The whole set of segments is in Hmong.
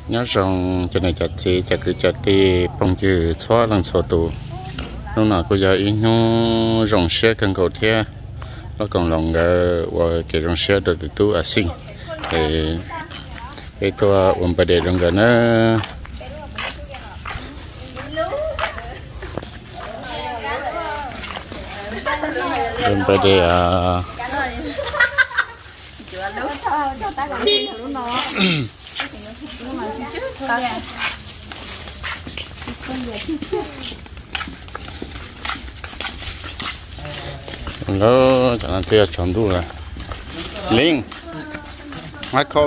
Nyob zoo cov niam cov txiv, cov kwv cov tij, phooj ywg txhua leej txhua tus. Hnub no kuj yog ib hnub zoo siab kawg nkaus thiab. Lub koom los nkawd ua kev zoo siab rau tus tub A Xeej, es peb tuaj ua npawg de rau nkawd na. Ua npawg de os. Lawm, cov no twb yog tsaus ntuj lawm. Leej, hab kho.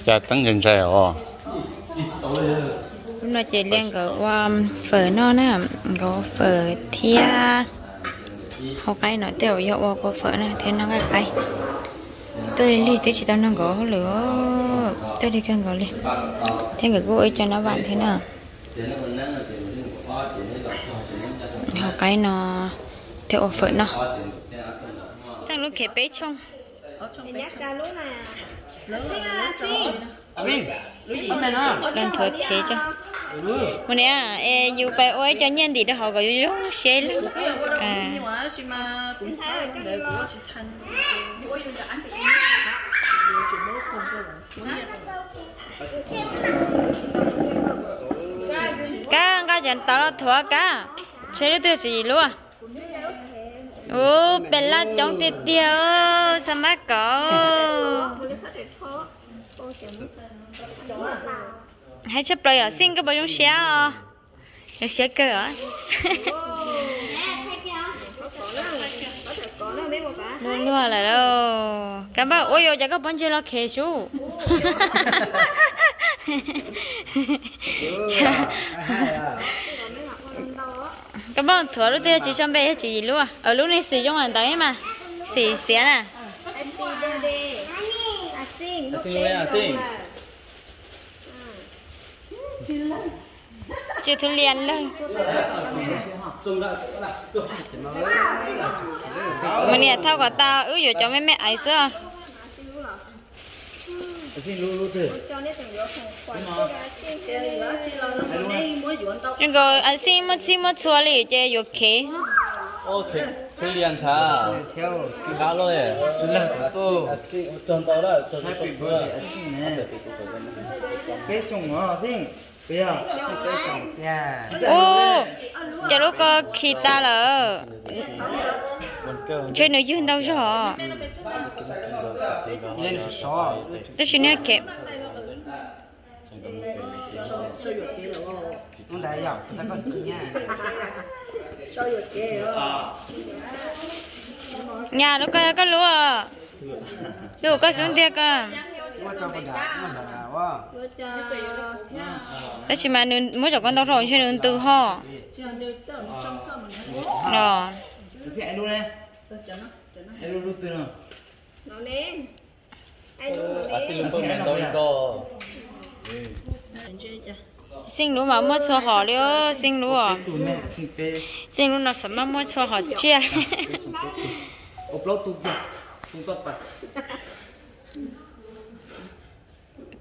Cas teeb ntshai ntshai os. Hnub no ces Liaj nkawd ua fawm noj na, nkawd ua fawm thiab hau qaib no tej zaum yog ua kua fawm na thiab noj nqaij qaib. Tuaj lig lig twb tsis tau nrog nkawd hauj lwm, tuaj lig kawg nkaus li. Thiab nkawd kuj ua ib co nab vam thiab na. Hau qaib no thiab ua fawm noj. Txeej lub khev peb tshooj. Los nthuav khev tso. Mus niam, es yus pais ua ib co nyiaj ntim rau hauv kom yus zoo siab ib leeg. Kab, nqa cov tauv los thuav kab, tshuav lub twg tsis yim lub. Ub, pes laj coob tiag tiag, xa mab kov. Hais tshaj plaws yom, Xeej koj puas zoo siab os? Zoo siab kawg os. Luag luag lawm lauj. Kab npauj, ua yuav cas koj pob ntseg los khev sub. Kab npauj thuav lub twg yog tsis tso npe yog tsis yim lub. Lub nej xim zoo ntawd mas xim xiav na. Tsis thu lias lawg. Mus niam, thauj kom tau, wb yuav cov me me aiv xwb. Zoo nkaus A Xeej muaj txhij muaj txhua li ces yuav khev. Ub, cov lub ko khi tas lawm. Ntshe nws ywg ntau zog. Tab sis nws khev. Nyab, lub ko yog koj lub. Lub koj xub ntiag ko. Tab sis mas nws muab cov ko ntau rau ntshe nws ntws ho. Los. Xeej lub mas muaj txhua hom li, Xeej lub. Xeej lub no xav mas muaj txhua hom tsiaj.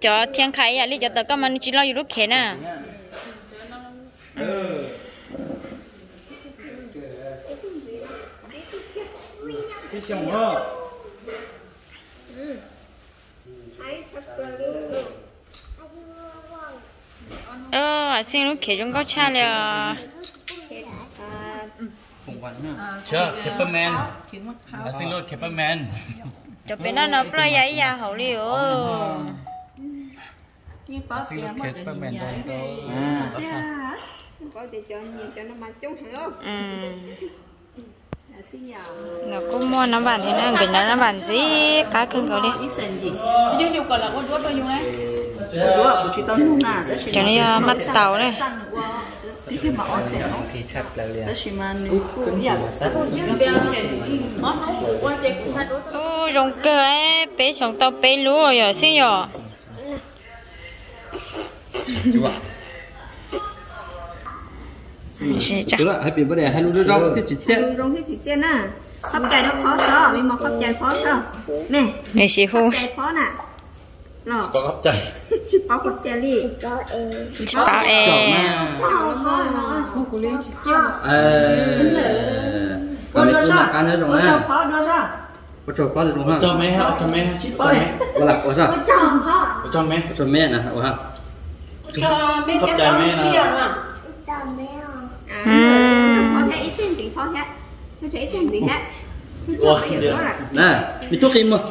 Cov thiab nqhais ib yam li cov tawm koj mas nws tsis lo yus lub khev na. Xeej lub khev zoo nkauj tshaj li os. Cov pem no no ploj ya ib ya hauv li os. No kuj muaj nab vam thiab na, nkawd nab vam ntxim qab kawg nkaus li. Cov no yog maj taus na. Ub, zoo kawg, peb xyoos tau peb lub yom Xeej yom. Happy birthday hais lus zoo zoo thiab tsis txiaj. Lus zoo thiab tsis txiaj na. Qhov cai rau qhov so, me mos qhov cai qhov so. Me, me sim hu. Qhov cai qhov na. Los. Tsis paub qhov cai li. Tsis paub es. Ua tsaug qhov zoo na. Ua tsaug qhov zoo ha. Ua tsaug me, ua tsaug me, ua tsaug me. Ua lam ua tsaug. Ua tsaug me. Ua tsaug me na, ua ha. Qhov cai me na. Na, me tub qi muag.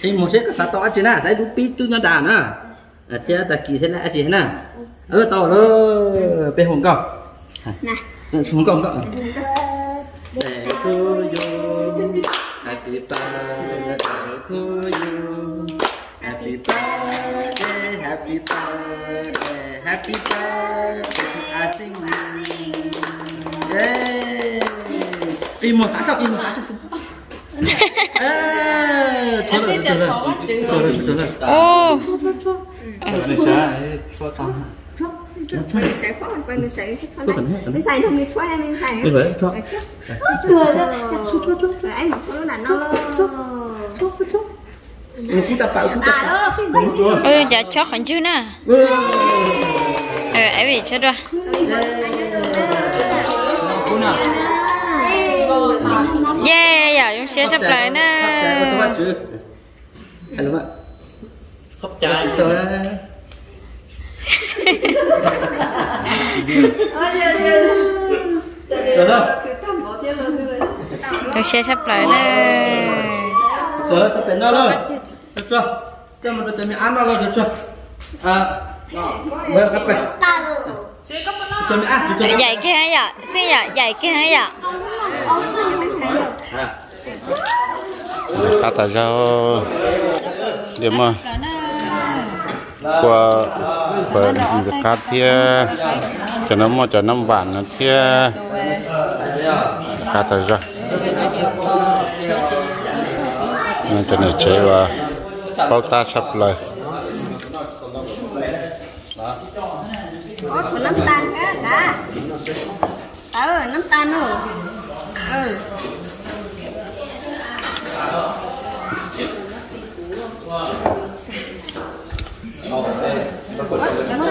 Qi muag seb koj xav tau dab tsi na, tau ib lub pib tub nyob nrad na. Thiab tag kis seb dab tsi na. Tau lawm, peb hu nkauj. Hu nkauj, nkauj. Birthday to you, happy birthday to you, happy birthday, happy birthday, happy birthday to A Xeej. Qi muag xav tso, qi muag xav tso. Cov chob qhov ntswg na. Ab vim chob dua. Yeej yom, zoo siab tshaj plaws na. Zoo siab tshaj plaws na. Yaim kiag yom, Xeej yom, yaim kiag yom. Qab tas zog, muaj kua fawm ntxim qab thiab, cov no muaj cov nab vam no thiab. Qab tas zog. Cov niam tsev uas paub tab tshaj plaws.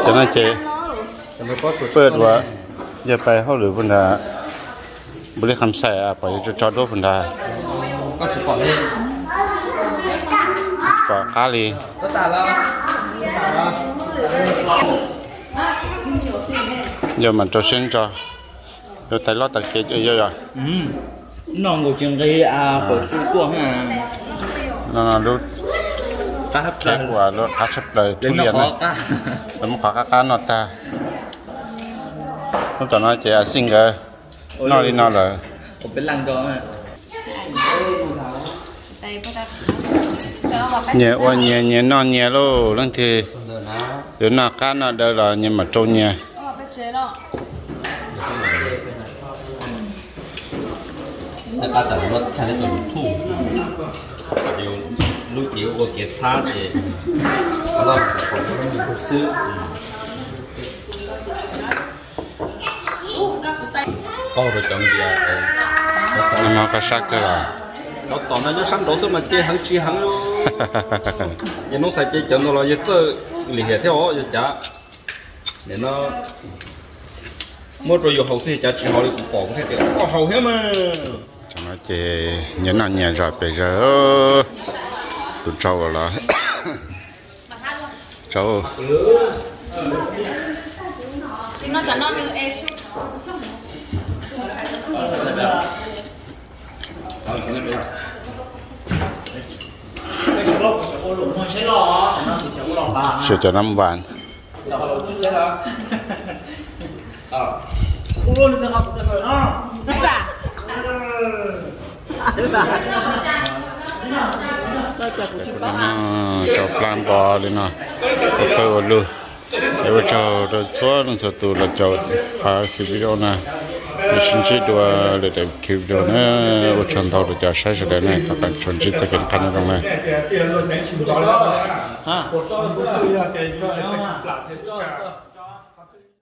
Cov no ces paj uas yog pais hauj lwm puag nrad, npus li qham xais pom yog tso duab puag nrad, pom qab li. Yog mas rau siab ntso, yog tais loj tais kev yog yog. Noj nkaus tsis nqig, pom su tuaj. No lub qab tshaj plaws Thub Lias na, lawv muab qhov qab qab noj tag. Lub tom no ces A Xeej nkawd noj li no lawm. Nyias ua nyias, nyias noj nyias lauj, leej twg yuav noj qab noj daw los nyias mam rau nyias. Lub cev ua kev txhab ces xwb. Qaug rau cov npias, no qab sab kawg los. Cov tom no nyob sab nraud xwb mas ce heev tsis heev. Ces hnub xais ce cov ntawd los yawg txawj lim hiam thiab os, yawg cav. Nim no muab rau yus haus xwb, cav tsis haus li kuv pom kuv thiaj tias koj haus thiab mas. Tam no ces nyias noj nyias zog pes zaws, tus tsau los tsau. Sawv cov nab vas. Rau plab npo li no, ua pawg ua lug. Es ua tsaug rau txhua leej txhua tus los caum qhov video na. Sib ntsib dua lwm daim video na, ua tsaug ntau rau cov saib sawv daws na, thov kom tsuas ntsib txoj kev noj qab nyob zoo na.